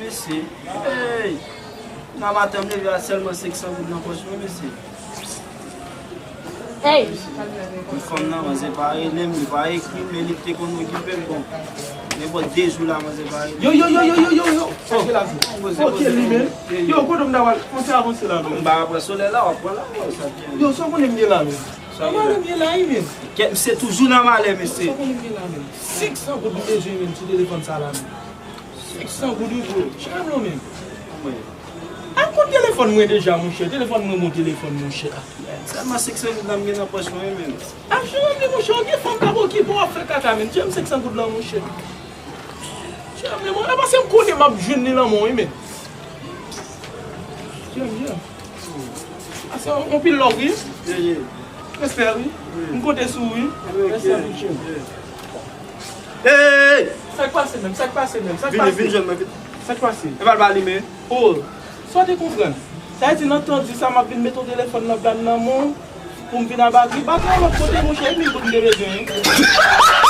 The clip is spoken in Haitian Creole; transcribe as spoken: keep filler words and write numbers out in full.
Mesye, hey! Nan maten m leve a sèlman senk san goud nan pòch mwen, mesye. Hey! Fanm nan, manzè pa rele m, li pa ekri m, men li te konn okipe m. Bon, nenpòt de jou la, manzè pa rele m. Yo, yo, yo, yo, yo, yo, yo. Sa k gen la tou? Ok, li menm. Yo, kote m ta pral? Fon ti avanse la, menm. M pa pran solèy la, w ap pran la, sa k gen. Yo, sa w konnen m gen la, menm? Sa w konnen m gen la, wi, menm. Kèt, misye toujou nan malè, mesye. Sa w konnen m gen la, menm. Senk san goud m bezwen, menm, sou telefòn sa la, menm. Senk san goud, wi, bro. Chèlblan, menm. Al konn telefòn mwen deja, monchè. Telefòn mwen, bon telefòn, monchè. Sèlman senk san goud la m gen nan pòch mwen, menm. Al chèlblan, monchè, w gen fanm k ap okipe w, w ap fè kaka, menm. Tchè m senk san goud la, monchè. Tchè m, monchè, paske m konnen m ap jwenn li nan men w, wi, menm. Tchè m, tchè m. Ase yon pil love, wi. Respè, wi. M konte sou ou, wi. Mèsi anpil, tchè m. Hey! Sa k pase menm? Sa k pase menm? Sa k Vini, vini pase? Jwenn mwen vit. Sa k pase? E pa l pa limen. Oh, sa w te konprann? Sa vle di nan tan di sa m ap vin mete yon telefòn nan blan nan men w pou m vin abagri. Bati yon lòt kote, monchè, e mil goud m te bezwen, wi.